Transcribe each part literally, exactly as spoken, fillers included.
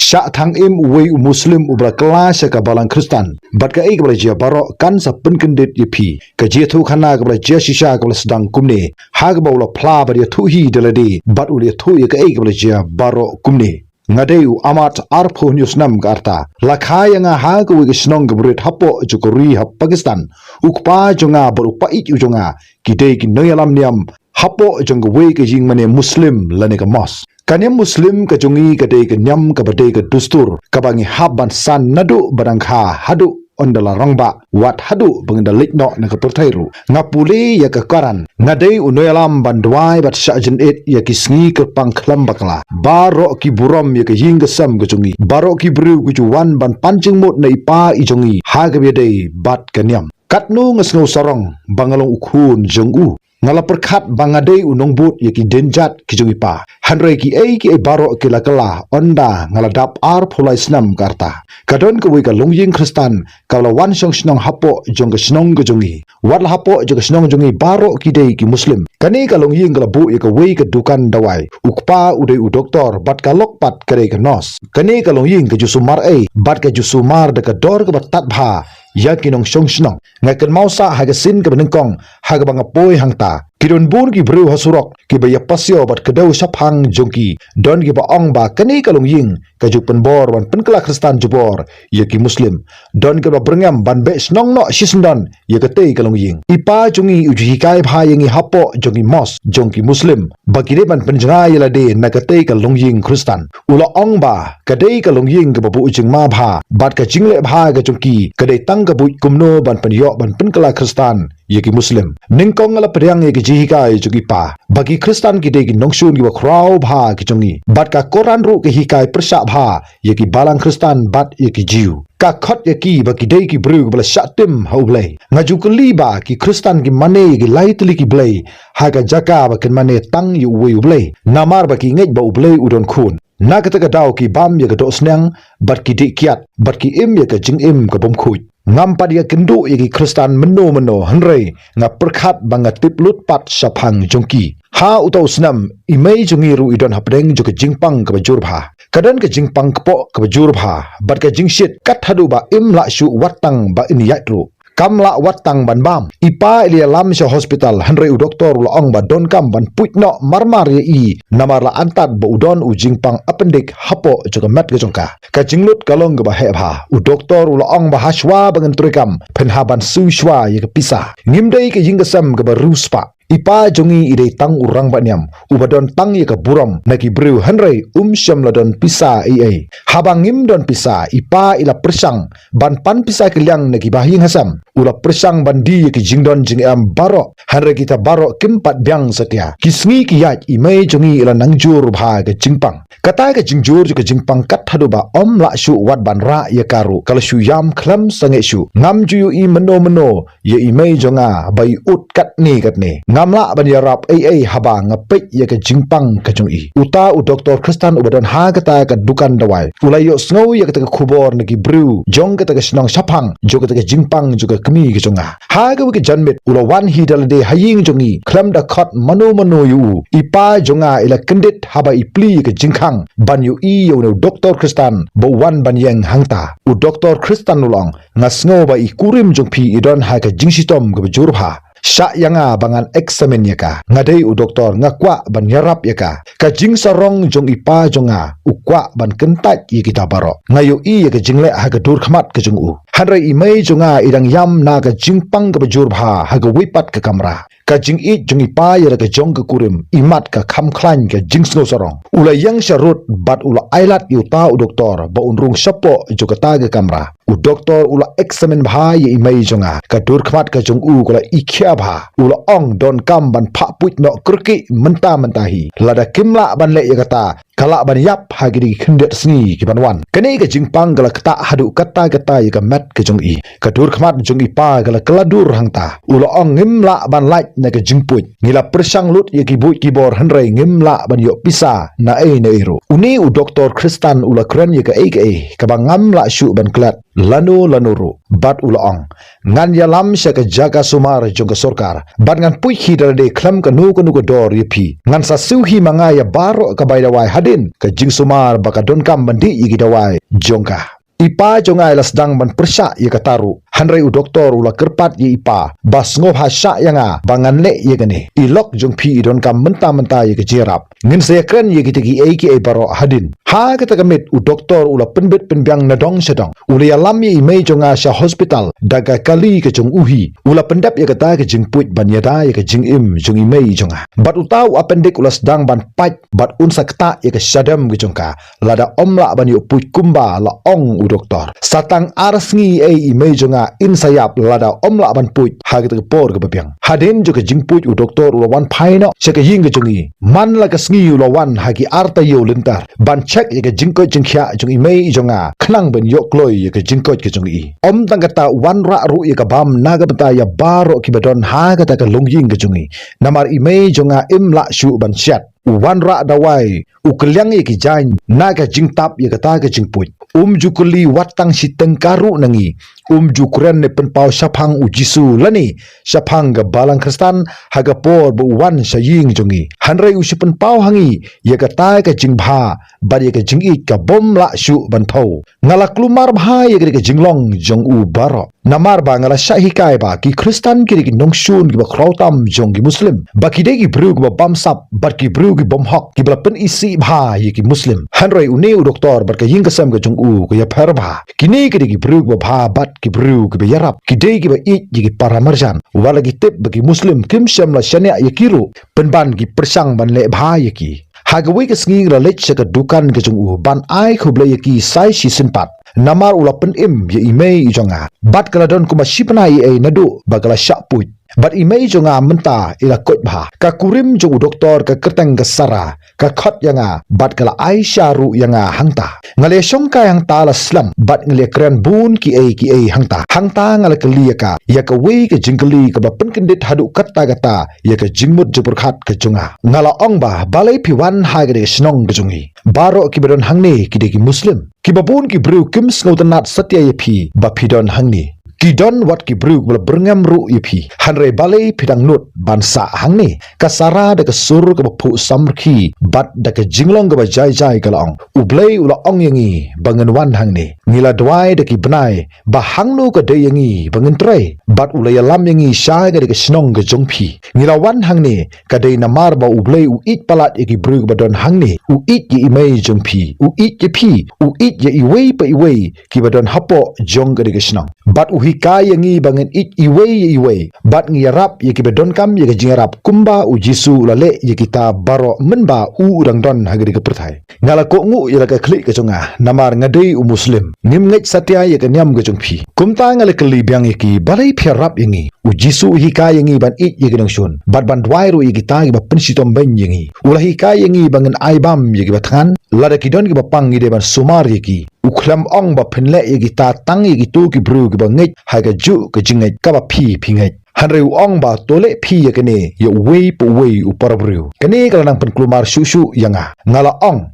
Shah thang im uwei u Muslim uba la kylla sha ka balang Khristan. Bad kaei kaba la jia baroh kan sa pynkyndit ïa phi. Ka jingïathuhkhana kaba la jia shisha kaba la sdang kumne. Ha kaba u la phla bad ïathuh hi da lade. Bad u la ïathuh ïa kaei kaba la jia baroh kumne. Nga dei u Ahmad arphew hynñiew snem ka rta. La kha ïa nga ha kawei ka shnong kaba rit hapoh jong ka ri ha Pakistan. U kpa jong nga bad u paid u jong nga. Ki dei ki nongïalam niam hapoh jong kawei ka ïing mane Muslim lane ka mosque. Ka niam Muslim ka jong ngi ka dei ka niam kaba dei ka dustur kaba ngi hap ban san naduh ba dang kha haduh ynda la rangbah wat haduh ba ngi da leit noh na ka pyrthei ruh. Nga pule ïa ka Koran, nga dei u nongïalam ban duwai bad shah jynit ïa ki sngi kyrpang khlem bakla. Baroh ki burom ïa ka ïing ka sem ka jong ngi. Baroh ki briew ki ju wan ban pan jingmut na i pa i jong ngi ha kaba ïadei bad ka niam. Katno nga sngew sarong ba nga long u khun jong u. Nga la pyrkhat ba nga dei u nongbud ïa ki dienjat ki jong i pa. Hynrei kiei kiei baroh ki la kylla ynda nga la dap arphew lai snem ka rta. Ka don kawei ka longïing Khristan kaba la wan shong shnong hapoh jong ka shnong ka jong ngi. Wat la hapoh jong ka shnong jong ngi baroh ki dei ki Muslim. Kane ka longïing ka la buh ïa kawei ka dukan dawai. U kpa u dei u doktor bad ka lok pat ka dei ka nurse. Kane ka longïing ka ju sumar ei bad ka ju sumar da ka dor kaba tad bha ïa ki nongshong shnong. Nga kynmaw sah ha ka sien kaba nyngkong ha kaba nga poi hangta. Ki don bun ki briew ha surok kiba ïa pasiaw bad kdew shaphang jong ki. Don kiba ong ba kane ka longïing ka ju pynbor ban pynkylla Khristan jubor ïa ki Muslim. Don kiba byrngem ban beh shnong noh shisyndon ïa katei ka longïing. I pa jong ngi u ju hikai bha ïa ngi hapoh jong ki mosque jong ki Muslim ba ki dei ban pynjngai ïa lade na katei ka longïing Khristan. U la ong ba ka dei ka longïing kaba buh jingma bha bad ka jingleh bha ka jong ki ka dei tang ka buit kumno ban pynïoh ban pynkylla Khristan ïa ki Muslim. Nyngkong nga la pdiang ïa ka jinghikai jong i pa ba ki Khristan ki dei ki nongshun kiba khraw bha ki jong ngi. Bad ka Koran ruh ka hikai pyrshah bha ïa ki balang Khristan bad ïa ki Jiw. Ka khot ïa ki ba ki dei ki briew kiba la shah tim ha U Blei. Nga ju kylli ba ki Khristan ki mane ïa ki lai tylli ki blei ha ka jaka ba kin mane tang ïa uwei U Blei. Namar ba ki ngeit ba U Blei u don khun. Na kata ka daw ki bam ïa ka doh sniang bad ki dih kiad bad ki im ïa ka jingim ka bym khuid. Ngam pat ïa kynduh ïa ki Khristan mynno mynno hynrei nga pyrkhat ba nga tip lut pat shaphang jong ki. Ha uta u snem i mei jong ngi ruh i don hapdeng jong ka jingpang kaba jur bha. Ka don ka jingpang kpoh kaba jur bha bad ka jingshit kat haduh ba im lah shuh wat tang ba in ïaid ruh. Kam lah wat tang ban bam. I pa i la ïalam sha hospital hynrei u doktor u la ong ba donkam ban puit noh marmar ïa i namar la antad ba u don u jingpang appendix hapoh jong ka met ka jong ka. Ka jinglut ka long kaba heh bha. U doktor u la ong ba hashwa ba ngin treikam phin hap ban siew shwa ïa ka pisa. Ngim dei ka ïing ka sem kaba riewspah. I pa jong ngi i dei tang u rangbah niam uba don tang ïa ka burom na ki briew hynrei um shym la don pisa ei ei. Haba ngim don pisa i pa i la pyrshang ban pan pisa kylliang na ki bahaïing hasem. U la pyrshang ban die ïa ki jingdon jingem baroh hynrei kita baroh kim pat biang satia. Ki sngi ki ïaid i mei jong ngi i la nang jur bha ka jingpang. Kata ka jingjur jong ka jingpang kat haduh ba ym lah shuh wat ban rah ïa ka ruh ka la shu ïam khlem sangeh shuh. Ngam ju ïohi mynno mynno ïa i mei jong nga ba i ud katne katne. Ngam lah ban ïarap ei ei haba nga peit ïa ka jingpang ka jong i. Uta u doktor Khristan uba don ha kata ka dukan dawai u la ïohsngew ïa kata ka khubor na ki briew jong kata ka shnong shaphang jong kata ka jingpang jong ka kmie ka jong nga. Ha kawei ka janmiet u la wan hi da lade ha ïing jong ngi khlem da khot mano mano ïa u. I pa jong nga i la kyndit haba i plie ïa ka jingkhang ban ïohi ïa une u doktor Khristan ba u wan ban ïeng hangta. U doktor Khristan u la ong, nga sngew ba i kurim jong phi i don ha ka jingshitom kaba jur bha. Shah ïa nga ba ngan eksamin ïa ka. Nga dei u doktor nga kwah ban ïarap ïa ka. Ka jingsarong jong i pa jong nga u kwah ban kyntait ïa kita baroh. Nga ïohi ïa ka jingleh ha ka dur khmat ka jong u. Hynrei i mei jong nga i dang ïam na ka jingpang kaba jur bha ha kawei pat ka kamra. Ka jingïeit jong i pa ïa la ka jong ka kurim i mat ka kham khlaiñ ka jingsngew sarong. U la ïeng sharud bad u la ailad ïa uta u doktor ba un rung shapoh jong kata ka kamra. U doktor u la eksamin bha ïa i mei jong nga. Ka dur khmat ka jong u ka la ikhia bha. U la ong donkam ban phah puit noh kyrkieh mynta mynta hi. Lada kim lah ban leh ïa kata ka lah ban ïap ha kine ki khyndiat sngi ki ban wan. Kane ka jingpang ka la ktah haduh katta katta ïa ka met ka jong i. Ka dur khmat jong i pa ka la kylla dur hangta. U la ong, ngim lah ban lait na ka jingpuit. Ngi la pyrshang lut ïa ki buit ki bor hynrei ngim lah ban ïoh pisa na ei na ei ruh. Une u doktor Khristan u la kren ïa kaei kaei kaba ngam lah shuh ban klet lano lano ruh. Bad u la ong, ngan ïalam sha ka jaka sumar jong ka sorkar. Bad ngan push hi da lade khlem kano kano ka dor ïa phi. Ngan sa siew hi ma nga ïa baroh ka bai dawai hadien ka jingsumar ba ka donkam ban dih ïa ki dawai jong ka. I pa jong nga i la sdang ban pyrshah ïa kata ruh. Hynrei u doktor u la kyrpad ïa i pa, ba sngewbha shah ïa nga ba ngan leh ïa kane. I lok jong phi i donkam mynta mynta ïa ka jingïarap. Ngin sa ïakren ïa kita kiei kiei baroh hadien. Ha kata ka miet u doktor u la pynbit pynbiang na dong sha dong. U la ïalam ïa i mei jong nga sha hospital da ka kali ka jong u hi. U la pyndep ïa kata ka jingpuit ban ïada ïa ka jingim jong i mei jong nga. Bad uta u appendix u la sdang ban pait bad un sa ktah ïa ka shadem ka jong ka. Lada ym lah ban ïoh puit kumba la ong u doktor. Sa tang ar sngi ei i mei jong nga in sa ïap lada ym lah ban puit ha kata ka por kaba biang. Hadien jong ka jingpuit u doktor u la wan phai noh sha ka ïing ka jong i. Man la ka sngi u la wan ha ki ar taïew lynter ban check ïa ka jingkoit jingkhiah jong i mei jong nga khnang ban ïoh kloi ïa ka jingkoit ka jong i. Ym tang kata u wanrah ruh ïa ka bam na ka bynta ïa baroh kiba don ha kata ka longïing ka jong i. Namar i mei jong nga im lah shuh ban shet. U wanrah dawai, u kylliang ïa ki jaiñ na ka jingtap ïa kata ka jingpuit. Um ju kylli wat tang shi tyngka ruh na ngi. Um ju kren ne pynpaw shaphang u Jisu lane shaphang ka balang Khristan ha ka por ba u wan sha ïing jong ngi. Hynrei u shu pynpaw ha ngi ïa kata ka jingbha bad ïa ka jingïeit ka bym lah shuh ban thew. Nga la kulmar bha ïa ka jinglong jong u baroh. Namar ba nga la shah hikai ba ki Khristan ki dei ki nongshun kiba khraw tam jong ki Muslim. Ba ki dei ki briew kiba bamsap bad ki briew ki bymhok kiba la pynisih bha ïa ki Muslim. Hynrei une u doktor bad ka ïing ka sem ka jong u ka ïapher bha. Kine ki dei ki briew kiba bha bad ki briew kiba ïarap. Ki dei kiba ïeit ïa ki para marjan. Wat la ki tip ba ki Muslim kim shym la shaniah ïa ki ruh. Pynban ki pyrshang ban leh bha ïa ki. Ha kawei ka sngi nga la leit sha ka dukan ka jong u ban ai khublei ïa ki sa shi sien pat. Namar u la pynim ïa i mei i jong nga. Bad ka la don kumba shi bnai ei ei naduh ba ka la shah puit. Bad i mei jong nga mynta i la koit bha. Ka kurim jong u doktor ka kyrteng ka Sara ka khot ïa nga bad ka la ai sha ruh ïa nga hangta. Nga la ïashong kai hangta la slem bad nga la ïakren bun kiei kiei hangta. Hangta nga la kylli ïa ka ïa kawei ka jingkylli kaba pynkyndit haduh katta katta ïa ka jingmut jingpyrkhat ka jong nga. Nga la ong ba balei phi wan ha kane ka shnong ka jong ngi. Baroh kiba don hangne ki dei ki Muslim. Kiba bun ki briew kim sngewtynnat satia ïa phi ba phi don hangne. Ki don wat ki briew kiba la byrngem ruh ïa phi. Hynrei balei phi dang nud ban sah hangne. Ka Sara da ka sur kaba phuh samrkhie bad da ka jinglong kaba jai jai ka la ong. U Blei u la ong ïa ngi ba ngin wan hangne. Ngi la duwai da ki bnai ba hangno ka dei ïa ngi ba ngin trei. Bad u la ïalam ïa ngi sha kane ka shnong ka jong phi. Ngi la wan hangne ka dei namar ba U Blei u ïeit palat ïa ki briew kiba don hangne. U ïeit ïa i mei jong phi. U ïeit ïa phi. U ïeit ïa iwei pa iwei kiba don hapoh jong kane ka shnong. Bad u hikai ïa ngi ba ngin ïeit iwei ïa iwei. Bad ngi ïarap ïa kiba donkam ïa ka jingïarap kumba u Jisu u la leh ïa kita baroh mynba u dang don ha kane ka pyrthei. Nga la kohnguh ïa la ka khlieh ka jong nga, namar nga dei u Muslim. Ngim ngeit satia ïa ka niam ka jong phi. Kumta nga la kylli biang ïa ki, balei phi ïarap ïa ngi. U Jisu u hikai ïa ngi ban ïeit ïa ki nongshun. Bad ban duwai ruh ïa kita kiba pynshitom beiñ ïa ngi. U la hikai ïa ngi ba ngin ai bam ïa kiba thngan. Lada ki don kiba pang ngi dei ban sumar ïa ki. U khlem ong ba phin leh ïa kita tang ïa kito ki briew kiba ngeit ha kajuh ka jingngeit kaba phi phi ngeit. Hynrei u ong ba to leh phi ïa kane ïa uwei pa uwei u para briew. Kane ka la nang pynkulmar shuh shuh ïa nga. Nga la ong,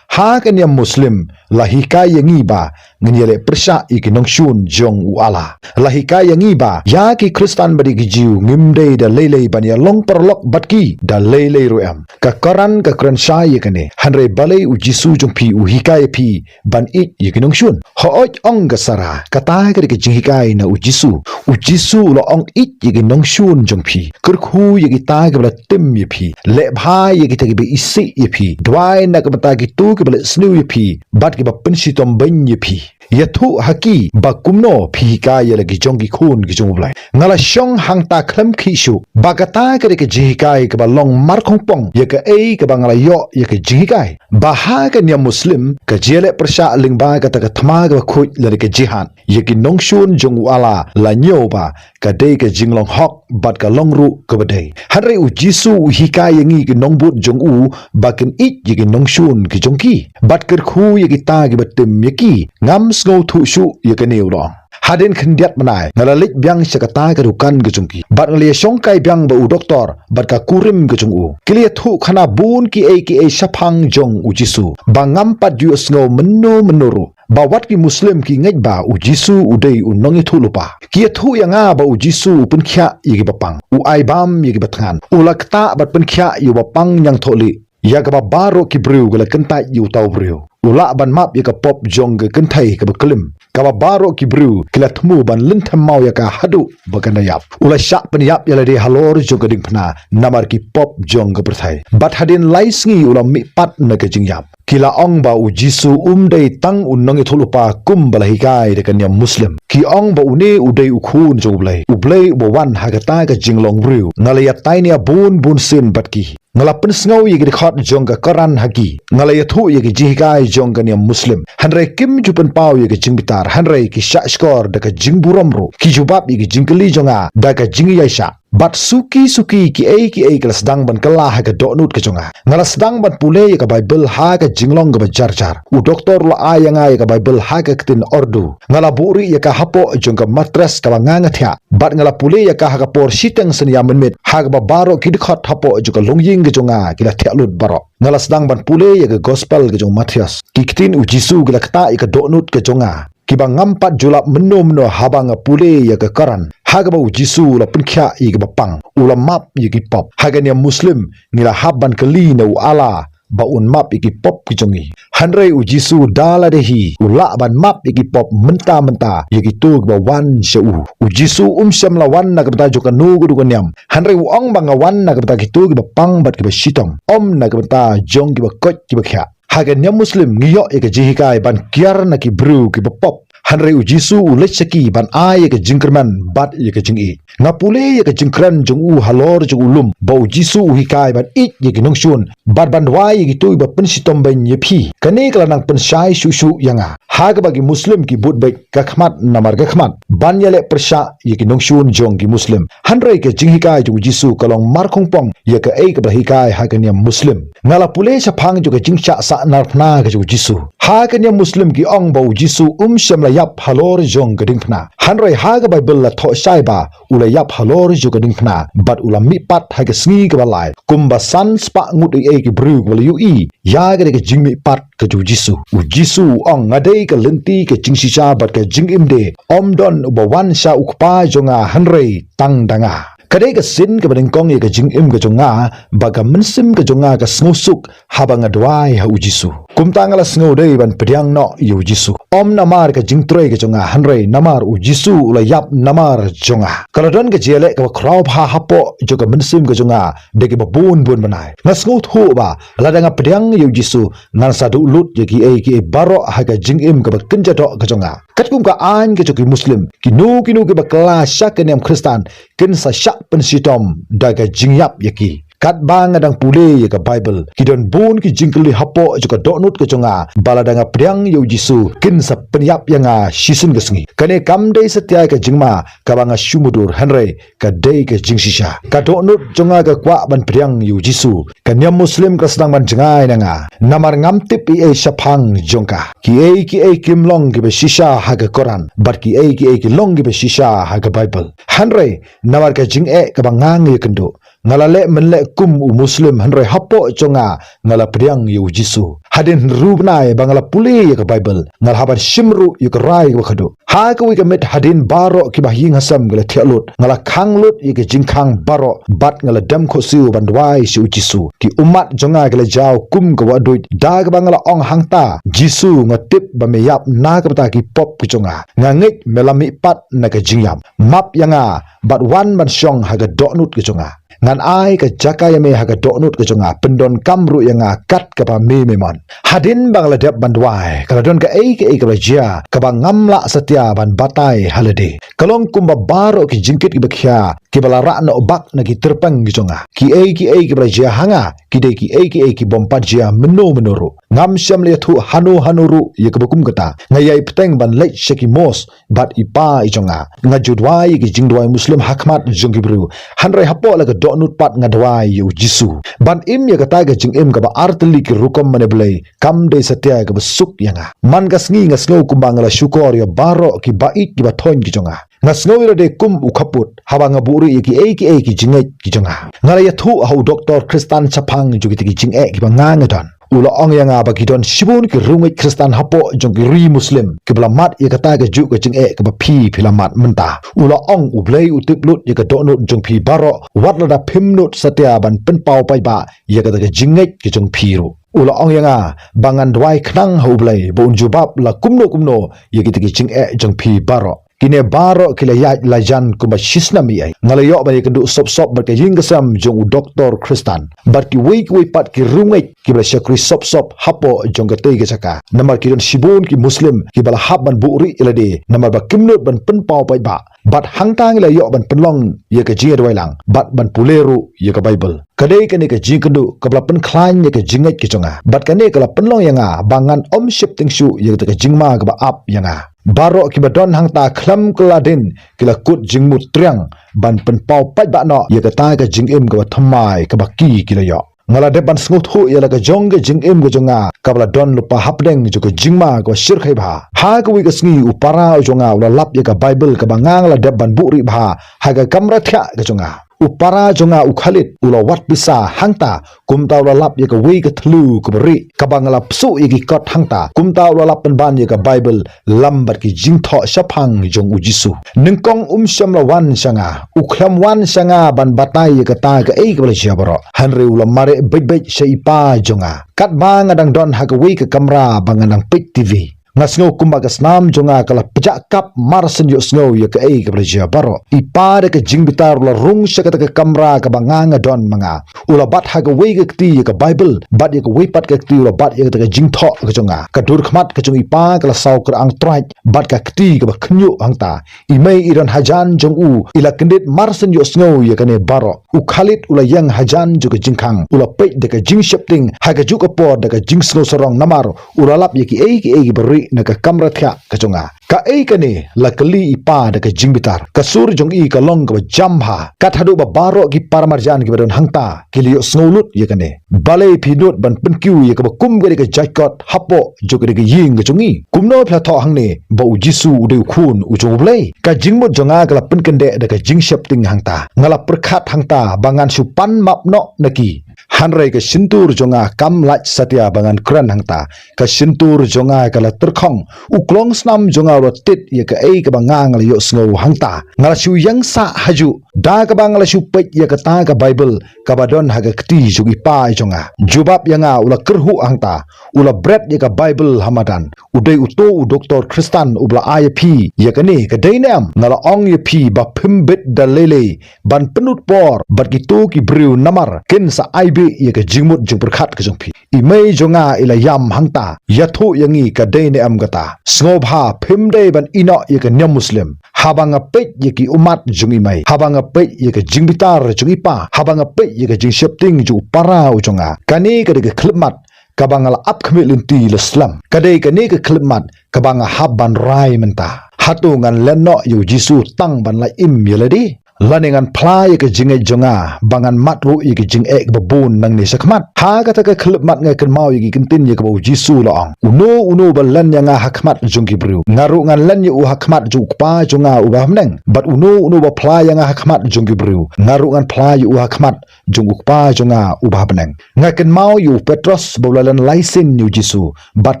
ha ka niam Muslim la hikai ïa ngi ba ngin ïaleh pyrshah ïa ki nongshun jong u Allah. La hikai ïa ngi ba ïa ki Khristan bad ïa ki Jiw ngim dei da lei lei ban ïalong paralok bad ki da lei lei ruh em. Ka Koran ka kren shai ïa kane. Hynrei balei u Jisu jong phi u hikai ïa phi ban ïeit ïa ki nongshun. Hooid, ong ka Sara, kata ka dei ka jinghikai na u Jisu. U Jisu u la ong ïeit ïa ki nongshun jong phi. Kyrkhu ïa kita kiba la tim ïa phi. Leh bha ïa kita kiba isih ïa phi. Duwai na ka bynta kito kiba leh sniew ïa phi bad kiba pynshitom beiñ ïa phi. Ïathuh ha ki ba kumno phi hikai ïa la ki jong ki khun ki jong U Blei. Nga la shong hangta khlem khih shuh ba kata ka dei ka jinghikai kaba long markhongpong ïa kaei kaba nga la ïoh ïa ka jinghikai. Ba ha ka niam Muslim ka jingïaleh pyrshah lyngba kata ka thma kaba khuid lane ka jihad ïa ki nongshun jong u Allah la ñiew ba ka dei ka jinglong hok bad ka long ruh kaba dei. Hynrei u Jisu u hikai ïa ngi ki nongbud jong u ba kin ïeit ïa ki nongshun ki jong ki bad kyrkhu ïa kita kiba tim ïa ki. Ngam sngewthuh shuh ïa kane, u la ong. Hadien khyndiat bnai, nga la leit biang sha kata ka dukan ka jong ki. Bad nga la ïa shongkai biang bad u doktor, bad ka kurim ka jong u. Ki la ïathuh khana bun kiei kiei shaphang jong u Jisu. Ba ngam pat ju sngew mynno mynno ruh. Ba wat ki Muslim ki ngeit ba u Jisu u dei u nongïathuhlypa. Ki ïathuh ïa nga ba u Jisu u pynkhiah ïa kiba pang. U ai bam ïa kiba thngan. U la ktah bad pynkhiah ïa uba pang ñiangthohlieh. Ïa kaba baroh ki briew ki la kyntait ïa uta u briew. U lah ban map ïa ka pop jong ka kynthei kaba klim. Kaba baroh ki briew ki la thmu ban lynthem maw ïa ka haduh ba kan da ïap. U la shah pynïap ïa lade halor jong ka diengphna namar ki pop jong ka pyrthei. Bad hadien lai sngi u la mihpat na ka jingïap. Ki la ong ba u Jisu um dei tang u nongïathuhlypa kumba la hikai da ka niam Muslim. Ki ong ba une u dei u khun jong U Blei. U Blei uba wan ha kata ka jinglong briew. Nga la ïatai nia bun bun sien bad ki. Nga la pynsngew ïa ki dkhot jong ka Koran ha ki. Nga la ïathuh ïa ki jinghikai jong ka niam Muslim. Hynrei kim ju pynpaw ïa ka jingbitar. Hynrei ki shah shkor da ka jingburom ruh. Ki jubab ïa ki jingkylli jong nga da ka jingïaishah. Bad suki suki kiei kiei ki la sdang ban kylla ha ka dohnud ka jong nga. Nga la sdang ban pule ïa ka Baibl ha ka jinglong kaba jar jar. U doktor u la ai ïa nga ïa ka Baibl ha ka ktien Urdu. Nga la buhrieh ïa ka hapoh jong ka matres kaba nga nga thiah. Bad nga la pule ïa ka ha ka por shiteng synñia mynmiet ha kaba baroh ki dkhot hapoh jong ka longïing ka jong nga ki la thiah lut baroh. Nga la sdang ban pule ïa ka Gospel ka jong u Mathaios. Ki ktien u Jisu ki la ktah ïa ka dohnud ka jong nga. Kiba ngam pat ju lap mynno mynno haba nga pule ïa ka Koran. Ha kaba u Jisu u la pynkhiah ïa kiba pang. U la map ïa ki pop. Ha ka niam Muslim ngi la hap ban kylli na u Allah ba un map ïa ki pop ki jong ngi. Hynrei u Jisu da lade hi u lah ban map ïa ki pop mynta mynta ïa kito kiba wan sha u. U Jisu um shym la wan na ka bynta jong kano kano ka niam. Hynrei u ong ba nga wan na ka bynta kito kiba pang bad kiba shitom. Ym na ka bynta jong kiba koit kiba khiah. Ha ka niam Muslim ngi ïoh ïa ka jinghikai ban kiar na ki briew kiba pop. Hynrei u Jisu u leit sha ki ban ai ïa ka jingkyrmen bad ïa ka jingïeit. Nga pule ïa ka jingkren jong u halor jong u lum ba u Jisu u hikai ban ïeit ïa ki nongshun bad ban duwai ïa kito kiba pynshitom beiñ ïa phi. Kane ka la nang pynshai shuh shuh ïa nga. Ha kaba ki Muslim ki bud beit ka khmat namar ka khmat ban ïaleh pyrshah ïa ki nongshun jong ki Muslim. Hynrei ka jinghikai jong u Jisu ka long markhongpong ïa kaei kaba la hikai ha ka niam Muslim. Nga la pule shaphang jong ka jingshah sahnarphna ka jong u Jisu. Ha ka niam Muslim ki ong ba u Jisu um shym la ïap halor jong ka diengphna. Hynrei ha ka Baibl la thoh shai ba u la ïap halor jong ka diengphna bad u la mihpat ha ka sngi kaba lai. Kumba san spah ngut eiei ki briew kiba la ïohi ïa kane ka jingmihpat ka jong u Jisu. U Jisu u ong nga dei ka lynti ka jingshisha bad ka jingim de. Ym don uba wan sha u Kpa jong nga hynrei tang da nga. Ka dei ka sien kaba nyngkong ïa ka jingim ka jong nga ba ka mynsiem ka jong nga ka sngewsuk haba nga duwai ha u Jisu. Kumta nga la sngewdei ban pdiang noh ïa u Jisu. Ym namar ka jingtrei ka jong nga hynrei namar u Jisu u la ïap namar jong nga. Ka la don ka jingïaleh kaba khraw bha hapoh jong ka mynsiem ka jong nga da kiba bun bun bnai. Nga sngewthuh ba lada nga pdiang ïa u Jisu ngan sa duh lut ïa kiei kiei baroh ha ka jingim kaba kynja doh ka jong nga. Katkum ka aiñ ka jong ki Muslim, kino kino kiba kylla sha ka niam Khristan kin sa shah pynshitom da ka jingïap ïa ki. Katba nga dang pule ïa ka Baibl, ki don bun ki jingkylli hapoh jong ka dohnud ka jong nga ba lada nga pdiang ïa u Jisu kin sa pynïap ïa nga shisien ka sngi. Kane kam dei satia ka jingma kaba nga shu mudui hynrei ka dei ka jingshisha. Ka dohnud jong nga ka kwah ban pdiang ïa u Jisu. Ka niam Muslim ka sdang ban jngai na nga. Namar ngam tip ei ei shaphang jong ka. Kiei kiei kim long kiba shisha ha ka Koran bad kiei kiei ki long kiba shisha ha ka Baibl. Hynrei namar ka jingeh kaba nga ngi ïakynduh, nga la leh mynleh kum u Muslim hynrei hapoh jong nga nga la pdiang ïa u Jisu. Hadien hynriew bnai ba nga la pule ïa ka Baibl, nga la hap ban shim ruh ïa ka rai kaba khadduh. Ha kawei ka miet hadien baroh kiba ha ïing ha sem ki la thiah lut, nga la khang lut ïa ka jingkhang baroh bad nga la dem khohsiew ban duwai sha u Jisu. Ki ummat jong nga ki la jaw kum ka wahduid da kaba nga la ong hangta, Jisu nga tip ba me ïap na ka bynta ki pop ki jong nga. Nga ngeit me la mihpat na ka jingïap. Map ïa nga bad wan ban shong ha ka dohnud ka jong nga. Ngan ai ka jaka ïa me ha ka dohnud ka jong nga, pyndonkam ruh ïa nga kat kaba me me mon. Hadien ba nga la dep ban duwai, ka la don kaei kaei kaba la jia kaba ngam lah satia ban batai ha lade. Ka long kumba baroh ki jingkit kiba khia kiba la rah noh bak na ki tyrpeng ki jong nga. Kiei kiei kiba la jia ha nga ki dei kiei kiei ki bym pat jia mynno mynno ruh. Ngam shym la ïathuh hano hano ruh ïa kaba kum kata. Nga ïai bteng ban leit sha ki mosque bad i pa i jong nga. Nga ju duwai ïa ki jingduwai Muslim ha khmat jong ki briew. Hynrei hapoh la ka doh nud pat nga duwai ïa u Jisu ban im ïa kata ka jingim kaba artylli ki rukom mane Blei, kam dei satia kaba suk ïa nga. Man ka sngi nga sngew kumba nga la shukor ïa baroh ki ba ïeit ki ba thoiñ ki jong nga. Nga sngew ïa lade kum u khappud haba nga buhrieh ïa kiei kiei ki jingngeit ki jong nga. Nga la ïathuh ha u doktor Khristan shaphang jong kita ki jingeh kiba nga nga don. U la ong ïa nga ba ki don shibun ki riewngeit Khristan hapoh jong ki ri Muslim kiba la mad ïa kata kajuh ka jingeh kaba phi phi la mad mynta. U la ong, U Blei u tip lut ïa ka dohnud jong phi baroh, wat lada phim nud satia ban pynpaw paidbah ïa kata ka jingngeit ka jong phi ruh. U la ong ïa nga ba ngan duwai khnang ha U Blei ba un jubab la kumno kumno ïa kita ki jingeh jong phi baroh. Kine baroh ki la ïaid la jan kumba shisnem ïa nga. La ïoh ban ïakynduh sop sop bad ka ïing ka sem jong u doktor Khristan bad kiwei kiwei pat ki riewngeit kiba la shakri sop sop hapoh jong katei ka jaka. Namar ki don shibun ki Muslim kiba la hap ban buhrieh ïa lade namar ba kim nud ban pynpaw paidbah. Bad hangta ngi la ïoh ban pynlong ïa ka jingïaduwai lang bad ban pule ruh ïa ka Baibl. Ka dei kane ka jingkynduh kaba la pynkhlaiñ ïa ka jingngeit ka jong nga. Bad kane ka la pynlong ïa nga ba ngan ym sheptieng shuh ïa kata ka jingma kaba ap ïa nga. Baroh kiba don hangta khlem kylla dien ki la kut jingmut triang ban pynpaw paidbah noh ïa kata ka jingim kaba thymmai kaba ki ki la ïoh. Nga la dep ban sngewthuh ïa la ka jong ka jingim ka jong nga kaba la don lypa hapdeng jong ka jingma kaba shyrkhei bha. Ha kawei ka sngi u para u jong nga u la lap ïa ka Baibl kaba nga nga la dep ban buhrieh bha ha ka kamra thiah ka jong nga. U para jong nga u Khalid u la wad pisa hangta, kumta u la lap ïa kawei ka thliew kaba rieh kaba nga la psuh ïa ki kot hangta. Kumta u la lap pynban ïa ka Baibl lem bad ki jingthoh shaphang jong u Jisu. Nyngkong um shym la wan sha nga, u khlem wan sha nga ban batai ïa kata kaei kaba la jia baroh. Hynrei u la mareh beit beit sha i pa jong nga. Katba nga dang don ha kawei ka kamra ba nga dang peit TV, nga sngew kumba ka snam jong nga ka la pjah kap mar shen ïohsngew ïa kaei kaba la jia baroh. I pa da ka jingbitar u la rung sha kata ka kamra kaba nga nga don ma nga. U la bat ha kawei ka kti ïa ka Baibl bad ïa kawei pat ka kti u la bat ïa kata ka jingthoh ka jong nga. Ka dur khmat ka jong i pa ka la saw kyrang trai bad ka kti kaba khynñiuh hangta. I mei i don hajan jong u i la kyndit mar shen ïohsngew ïa kane baroh. U Khalid u la ïeng hajan jong ka jingkhang, u la peit da ka jingsheptieng ha kajuh ka por da ka jingsngew sarong namar u la lap ïa kiei kiei kiba rieh na ka kamra thiah ka jong nga. Kaei kane? La kylli i pa da ka jingbitar. Ka sur jong i ka long kaba jam bha. Kat haduh ba baroh ki paramarjan kiba don hangta ki la ïohsngew lut ïa kane. Balei phi nud ban pynkiew ïa kaba kum kane ka jait kot hapoh jong kane ka ïing ka jong ngi? Kumno phi la thoh hangne ba u Jisu u dei u khun u jong U Blei? Ka jingmut jong nga ka la pynkyndeh da ka jingsheptieng hangta. Nga la pyrkhat hangta ba ngan shu pan map noh na ki. Hynrei ka shyntur jong nga kam lait satia ba ngan kren hangta. Ka shyntur jong nga ka la tyrkhong. U klong snam jong nga u la tied ïa kaei kaba nga nga la ïohsngew hangta. Nga la shu ïeng sah hajuh da kaba nga la shu peit ïa kata ka Baibl kaba don ha ka kti jong i pa jong nga. Jubab ïa nga u la kyrhuh hangta, u la bret ïa ka Baibl ha madan. U dei uto u doktor Khristan uba la ai ïa phi ïa kane, ka dei ne em? Nga la ong ïa phi ba phim bit da lei lei ban pynlut por bad kito ki briew namar kin sa ai beh ïa ka jingmut jingpyrkhat ka jong phi. I mei jong nga i la ïam hangta, ïathuh ïa ngi ka dei ne em kata. Sngewbha phim dei ban ïeh noh ïa ka niam Muslim. Haba nga peit ïa ki ummat jong i mei, haba nga peit ïa ka jingbitar jong i pa, haba nga peit ïa ka jingsheptieng jong u para u jong nga, kane ka dei ka khyllipmat kaba nga la ap khmih lynti la slem. Ka dei kane ka khyllipmat kaba nga hap ban rai mynta. Hato ngan len noh ïa u Jisu tang ban lait im ïa lade? Lane ngan phla ïa ka jingngeit jong nga ba ngan mad ruh ïa ka jingeh kaba bun nangne shakhmat? Ha kata ka khyllipmat nga kynmaw ïa ki ktien ïa kaba u Jisu u la ong. Uno uno ba len ïa nga ha khmat jong ki briew, nga ruh ngan len ïa u ha khmat jong u Kpa jong nga uba ha bneng. Bad uno uno ba phla ïa nga ha khmat jong ki briew, nga ruh ngan phla ïa u ha khmat jong u Kpa jong nga uba ha bneng. Nga kynmaw ïa u Petros ba u la len lai sien ïa u Jisu, bad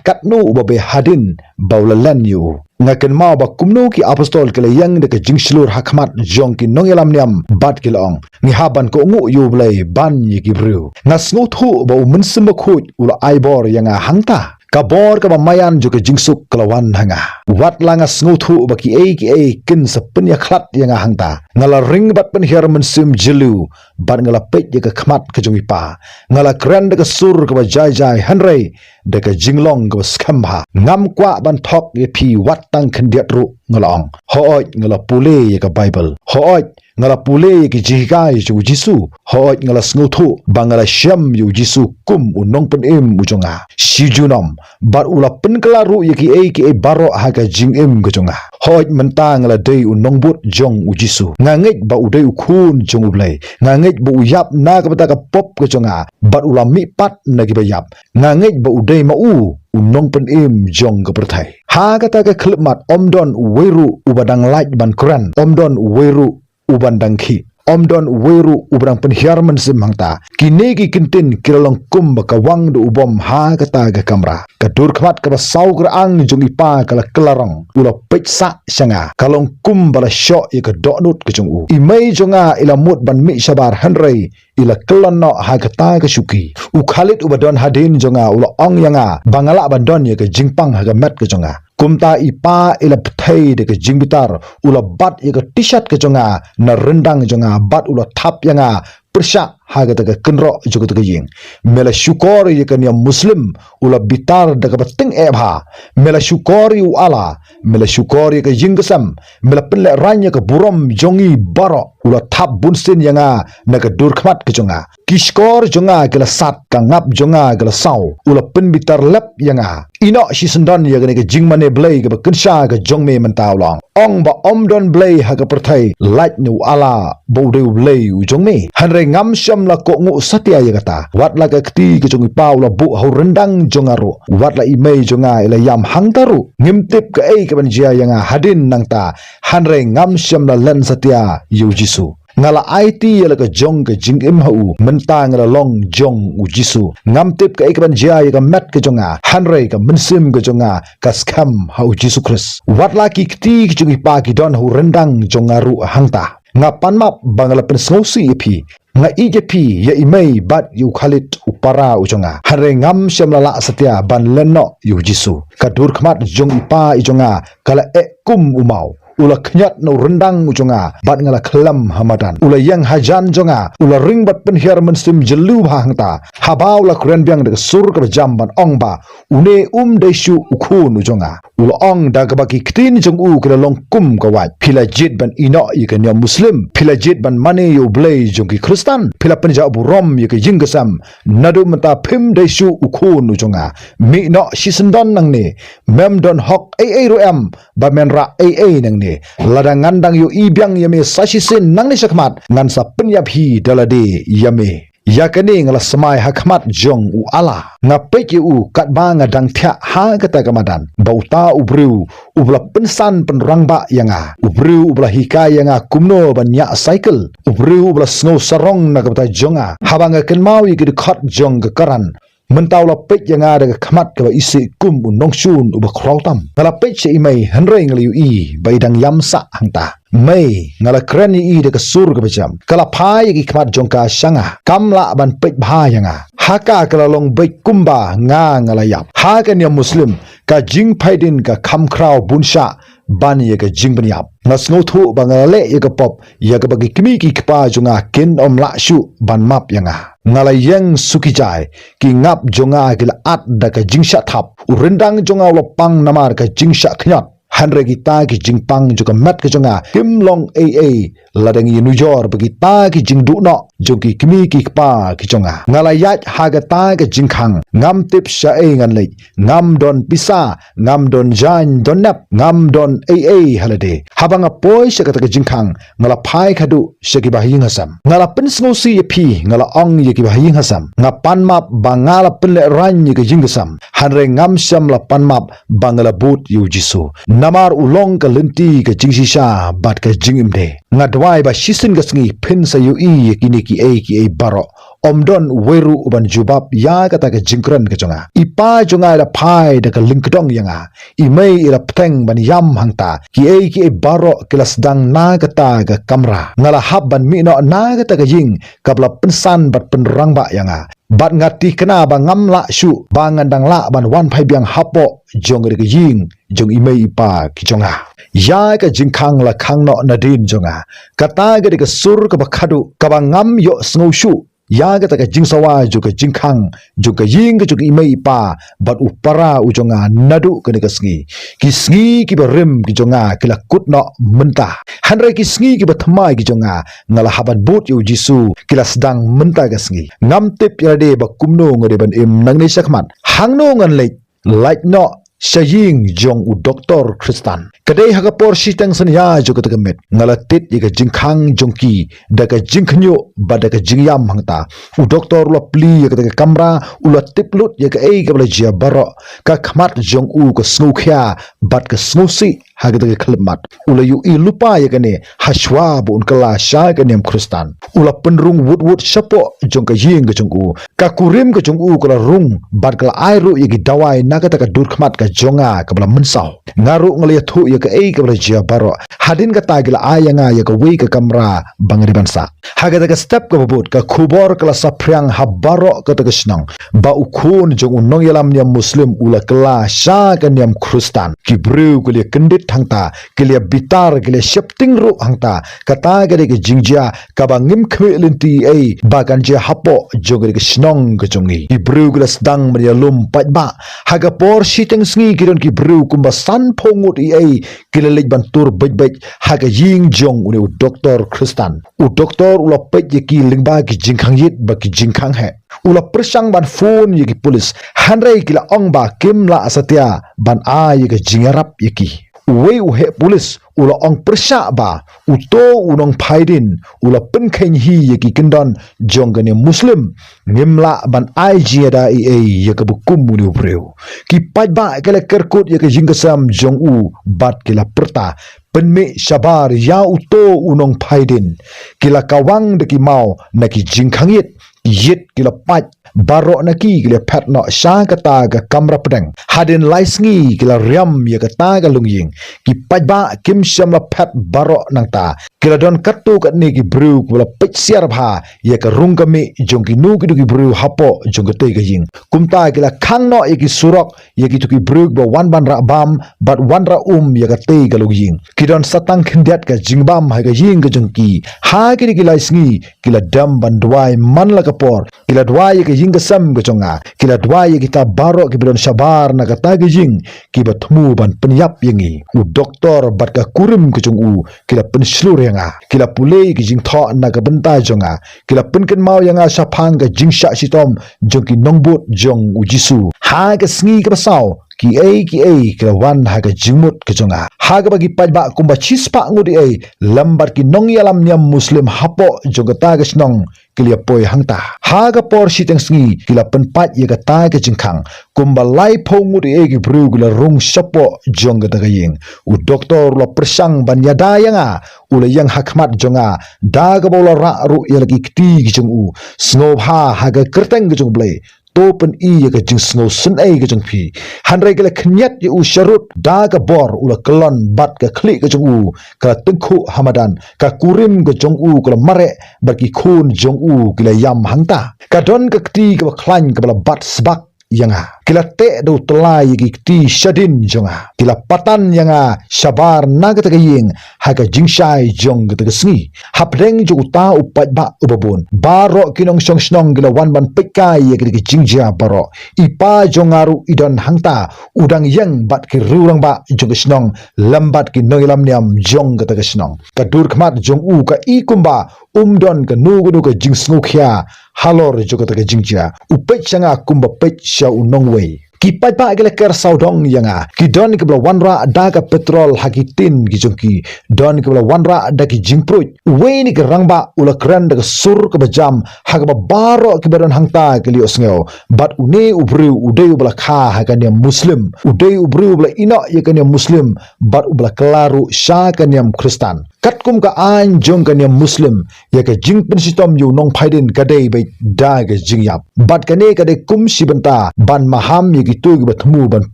katno uba beh hadien ba u la len ïa u. Nga kynmaw ba kumno ki apostol ki la ïeng da ka jingshlur ha khmat jong ki nongïalam niam bad ki la ong, ngi hap ban kohnguh ïa u Blei ban ïa ki briew. Nga sngewthuh ba u Mynsiem Bakhuid u la ai bor ïa nga hangta. Ka bor kaba maïan jong ka jingsuk ka la wan ha nga. Wat la nga sngewthuh ba kiei kiei kin sa pynïakhlad ïa nga hangta, nga la ring bad pynhiar mynsiem jylliew bad nga la peit ïa ka khmat ka jong i pa. Nga la kren da ka sur kaba jai jai hynrei da ka jinglong kaba skhem bha. Ngam kwah ban thok ïa phi wat tang khyndiat ruh. nga la ong. Hooid nga la pule ïa ka Baibl. Hooid nga la pule ïa ki jinghikai jong u Jisu. Hooid nga la sngewthuh ba nga la shem ïa u Jisu kum u nongpynim u jong nga shi junom, bad u la pynkylla ruh ïa kiei kiei baroh ha ka jingim ka jong nga. Hooid mynta nga la dei u nongbud jong u Jisu. Nga ngeit ba u dei u khun jong u Blei. Nga ngeit ba u ïap na ka bynta ka pop ka jong nga, bad u la mihpat na kiba ïap. Nga ngeit ba u dei ma u u nongpynim jong ka pyrthei. Ha kata ka khyllipmat ym don uwei ruh uba dang lait ban kren, ym don uwei ruh uban dang khih, ym don uwei ruh uba dang pynhiar mynsiem hangta. Kine ki kyntien ki la long kum ba ka wang da u bom ha kata ka kamra. Ka dur khmat kaba saw kyrang jong i pa ka la kylla rong. U la peit sah sha nga. Ka long kum ba la shoh ïa ka dohnud ka jong u. I mei jong nga i la mut ban mih shabar hynrei i la kyllon noh ha kata ka shuki. U Khalid uba don hadien jong nga u la ong ïa nga ba nga lah ban don ïa ka jingpang ha ka met ka jong nga. Kumta i pa i la pynthei da ka jingbitar, u la bat ïa ka T-shirt ka jong nga na ryndang jong nga bad u la thap ïa nga pyrshah ha kata ka kynroh jong kata ka ïing. Me la shukor ïa ka niam Muslim, u la bitar da kaba tyngeh bha. Me la shukor ïa u Allah, me la shukor ïa ka ïing ka sem, me la pynlehrain ïa ka burom jong ngi baroh. U la thap bunsien ïa nga na ka dur khmat ka jong nga. Ki shkor jong nga ki la sat, ka ngap jong nga ka la saw. U la pynbitar lep ïa nga. Ïehnoh shisyndon ïa kane ka jingmane blei kaba kynsha ka jong me mynta, u la ong. Ong ba ym don blei ha ka pyrthei lait na u Allah ba u dei u Blei u jong me. Hynrei ngam shym la kohnguh satia ïa kata. Wat la ka kti ka jong i pa u la buh ha u ryndang jong nga ruh. Wat la i mei jong nga i la ïam hangta ruh. Ngim tip kaei kaban jia ïa nga hadien nangta. Hynrei ngam shym la len satia ïa u Jisu. Nga la aiti ïa la ka jong ka jingim ha u, mynta nga la long jong u Jisu. Ngam tip kaei kaban jia ïa ka met ka jong nga, hynrei ka mynsiem ka jong nga ka skhem ha u Jisu Khrist. Wat la ki kti ki jong i pa ki don ha u ryndang jong nga ruh hangta. Nga pan map ba nga la pynsngewsih ïa phi. Nga ïeit ïa phi, ïa i mei bad ïa u Khalid u para u jong nga. Hynrei ngam shym la lah satia ban len noh ïa u Jisu. Ka dur khmat jong i pa i jong nga ka la eh kum u maw. U la khñiot na u ryndang u jong nga bad nga la khlem ha madan. U la ïeng hajan jong nga, u la ring bad pynhiar mynsiem jylliew bha hangta. Haba u la kren biang da ka sur kaba jam ban ong ba une um dei shuh u khun u jong nga. U la ong da kaba ki ktien jong u ki la long kum ka wait. Phi la jied ban ïehnoh ïa ka niam Muslim. Phi la jied ban mane ïa u Blei jong ki Khristan. Phi la pynjah burom ïa ka ïing ka sem. Naduh mynta phim dei shuh u khun u jong nga. Mih noh shisyndon nangne. Mem don hok ei ei ruh em ba men rah ei ei nangne. Lada ngan dang ïohi biang ïa me sa shisien nangne shakhmat, ngan sa pynïap hi da lade ïa me. Ïa kane nga la smai ha khmat jong u Allah. Nga peit ïa u katba nga dang thiah ha kata ka madan. Ba uta u briew uba la pynsan pynrangbah ïa nga. U briew uba la hikai ïa nga kumno ban ñiah cycle. U briew uba la sngew sarong na ka bynta jong nga. Haba nga kynmaw ïa ki dkhot jong ka Koran. Mynta u la peit ïa nga da ka khmat kaba isih kum u nongshun uba khraw tam. Nga la peit sha i mei hynrei nga la ïohi ba i dang ïam sah hangta. Mei, nga la kren ïa i da ka sur kaba jam. Ka la phai ïa ki khmat jong ka sha nga. Kam lah ban peit bha ïa nga. Ha ka ka la long beit kumba nga nga la ïap. Ha ka niam Muslim, ka jingphaidien ka kham khraw bun shah ban ïa ka jingpynïap. Nga sngewthuh ba nga la leh ïa ka pop, ïa kaba ki kmie ki kpa jong nga kin ym lah shuh ban map ïa nga. Nga la ïeng suki jai, ki ngap jong nga ki la at da ka jingshah thap. U ryndang jong nga u la pang namar ka jingshah khñiot. Hynrei kita ki jingpang jong ka met ka jong nga kim long ei ei. Lada ngi ïanujor ba kita ki jingduh noh jong ki kmie ki kpa ki jong nga. Nga la ïaid ha kata ka jingkhang, ngam tip shaei ngan leit. Ngam don pisa, ngam don jaiñ don nep, ngam don ei ei ha lade. Haba nga poi sha kata ka jingkhang, nga la phai khadduh sha ki bahaïing hasem. Nga la pynsngewsih ïa phi, nga la ong ïa ki bahaïing hasem. Nga pan map ba nga la pynlehraiñ ïa ka ïing ka sem. Hynrei ngam shym la pan map ba nga la bud ïa u Jisu. Namar u long ka lynti ka jingshisha bad ka jingim de. Nga duwai ba shisien ka sngi phin sa ïohi ïa kine kiei kiei baroh. Ym don uwei ruh uban jubab ïa kata ka jingkren ka jong nga. I pa jong nga i la phai da ka lyngkdong ïa nga. I mei i la bteng ban ïam hangta. Kiei kiei baroh ki la sdang na kata ka kamra. Nga la hap ban mih noh na kata ka ïing kaba la pynsan bad pynrangbah ïa nga. Bad nga tikna ba ngam lah shuh ba ngan dang lah ban wan phai biang hapoh jong kata ka ïing jong i mei i pa ki jong nga. Ïa ka jingkhang la khang noh nadien jong nga. Kata ka dei ka sur kaba khadduh kaba ngam ïohsngew shuh ïa kata ka jingsawa jong ka jingkhang jong ka ïing ka jong i mei i pa bad u para u jong nga naduh kane ka sngi. Ki sngi kiba rim ki jong nga ki la kut noh mynta. Hynrei ki sngi kiba thymmai ki jong nga, nga la hap ban bud ïa u Jisu, ki la sdang mynta ka sngi. Ngam tip ïa lade ba kumno nga dei ban im nangne shakhmat. Hangno ngan leit, lait noh sha ïing jong u doktor Khristan. Ka dei ha ka por shiteng synñia jong kata ka miet, nga la tied ïa ka jingkhang jong ki da ka jingkhynñiuh bad da ka jingïam hangta. U doktor u la plie ïa kata ka kamra, u la tip lut ïa kaei kaba la jia baroh. Ka khmat jong u ka sngewkhia bad ka sngewsih ha kata ka khyllipmat. U la ïohi lypa ïa kane hashwa ba un kylla sha ka niam Khristan. U la pynrung wut wut shapoh jong ka ïing ka jong u. Ka kurim ka jong u ka la rung bad ka la ai ruh ïa ki dawai na kata ka dur khmat ka jong nga kaba la mynsaw. Nga ruh nga la ïathuh ïa kaei kaba la jia baroh. Hadien kata ki la ai ïa nga ïa kawei ka kamra ba nga dei ban sah. Ha kata ka step kaba bud, ka khubor ka la saphriang ha baroh kata ka shnong ba u khun jong u nongïalam niam Muslim u la kylla sha ka niam Khristan. Ki briew ki la ïa kyndit hangta, ki la ïa bitar, ki la ïa sheptieng ruh hangta. Kata ka dei ka jingjia kaba ngim khmih lynti ei ba kan jia hapoh jong ka dei ka shnong ka jong ngi. Ki briew ki la sdang ban ïalum paidbah. Ha ka por shiteng sngi ki don ki briew kumba sanphew ngut ei ei ki la leit ban tur beit beit ha ka ïing jong une u doktor Khristan. U doktor u la peit ïa ki lyngba ki jingkhang ïit bad ki jingkhang heh. U la pyrshang ban phone ïa ki pulit, hynrei ki la ong ba kim lah satia ban ai ïa ka jingïarap ïa ki. Uwei u heh pulit u la ong pyrshah ba uto u nongphai dien u la pynkheiñ hi ïa ki kyndon jong ka niam Muslim. Ngim lah ban ai jingïada ei ei ïa kaba kum une u briew. Ki paidbah ki la kyrkut ïa ka ïing ka sem jong u bad ki la pyrta, pynmih shabar ïa uto u nongphai dien. Ki la kawang da ki maw na ki jingkhang ïit, ki ïit ki la pait, baroh na ki ki la phet noh sha kata ka kamra pdeng. Hadien lai sngi ki la riam ïa kata ka longïing. Ki paidbah kim shym la phet baroh nangta. Ki la don katto katne ki briew kiba la peit siar bha ïa ka rung ka mih jong kino kino ki briew hapoh jong katei ka ïing. Kumta ki la khang noh ïa ki surok, ïa kito ki briew kiba wan ban rah bam bad wan rah um ïa katei ka longïing. Ki don sa tang khyndiat ka jingbam ha ka ïing ka jong ki. Ha kine ki lai sngi ki la dem ban duwai man la ka por. Ki la duwai ïa ka ïing ka sem ka jong nga. Ki la duwai ïa kita baroh kiba don shabar na kata ka ïing, kiba thmu ban pynïap ïa ngi. U doktor bad ka kurim ka jong u ki la pynshlur ïa nga. Ki la pule ïa ka jingthoh na ka bynta jong nga. Ki la pynkynmaw ïa nga shaphang ka jingshah shitom jong ki nongbud jong u Jisu. Ha ka sngi kaba saw, kiei kiei ki la wan ha ka jingmut ka jong nga. Ha kaba ki paidbah kumba shispah ngut ei ei lem bad ki nongïalam niam Muslim hapoh jong kata ka shnong ki la ïa poi hangta. Ha ka por shiteng sngi ki la pynpait ïa kata ka jingkhang. Kumba laiphew ngut ei ei ki briew ki la rung shapoh jong kata ka ïing. U doktor u la pyrshang ban ïada ïa nga, u la ïeng ha khmat jong nga, da kaba u la rah ruh ïa la ki kti ki jong u. Sngewbha ha ka kyrteng ka jong U Blei, to pyni ïa ka jingsngewsynei ka jong phi. Hynrei ki la khynñiat ïa u sharud, da ka bor u la kyllon bad ka khlieh ka jong u ka la tyngkhuh ha madan. Ka kurim ka jong u ka la mareh bad ki khun jong u ki la ïam hangta. Ka don ka kti kaba khlaiñ kaba la bat sbak ïa nga. Ki la teh da u tyllai ïa ki kti shadien jong nga. Ki la patan ïa nga shabar na kata ka ïing ha ka jingshai jong kata ka sngi. Hapdeng jong uta u paidbah uba bun, baroh ki nongshong shnong ki la wan ban peitkai ïa kata ka jingjia baroh. I pa jong nga ruh i don hangta, u dang ïeng bad ki riew rangbah jong ka shnong lem bad ki nongïalam niam jong kata ka shnong. Ka dur khmat jong u ka i kumba um don kano kano ka jingsngewkhia halor jong kata ka jingjia. U peit sha nga kumba peit sha u nongwei. Ki paidbah ki la ker sawdong ïa nga. Ki don kiba la wanrah da ka petrol ha ki tin ki jong ki. Don kiba la wanrah da ki jingpruid. Uwei na ki rangbah u la kren da ka sur kaba jam ha kaba baroh kiba don hangta ki la ïohsngew. Bad une u briew u dei uba la kha ha ka niam Muslim. U dei u briew uba la ïehnoh ïa ka niam Muslim bad uba la kylla ruh sha ka niam Khristan. Katkum ka aiñ jong ka niam Muslim, ïa ka jingpynshitom ïa u nongphai dien ka dei beit da ka jingïap. Bad kane ka dei kum shi bynta ban maham ïa kito kiba thmu ban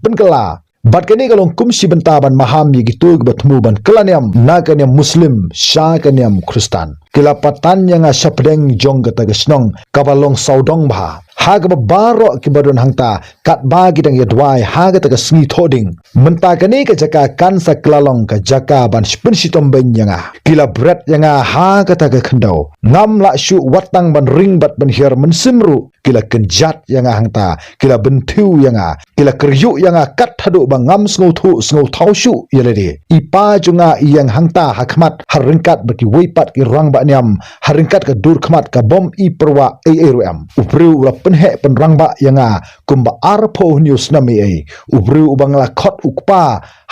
pynkylla. Bad kane ka long kum shi bynta ban maham ïa kito kiba thmu ban kylla niam na ka niam Muslim sha ka niam Khristan. Ki la patan ïa nga shapdeng jong kata ka shnong kaba long sawdong bha. ha kaba baroh kiba don hangta, katba ki dang ïa duwai ha kata ka sngi Thohdieng. Mynta kane ka jaka kan sa kylla long ka jaka ban pynshitom beiñ ïa nga. Ki la bret ïa nga ha kata ka khyndew. Ngam lah shuh wat tang ban ring bad ban hiar mynsiem ruh. Ki la kynjat ïa nga hangta, ki la bynthiew ïa nga, ki la kyrïuh ïa nga kat haduh ba ngam sngewthuh sngewthaw shuh ïa lade. I pa jong nga i ïeng hangta ha khmat, ha ryngkat bad kiwei pat ki rangbah niam, ha ryngkat ka dur khmat ka bym i pyrwa ei ei ruh em. U briew u la pynheh pynrangbah ïa nga kumba arphew hynñiew snem ei ei. U briew uba nga la khot u kpa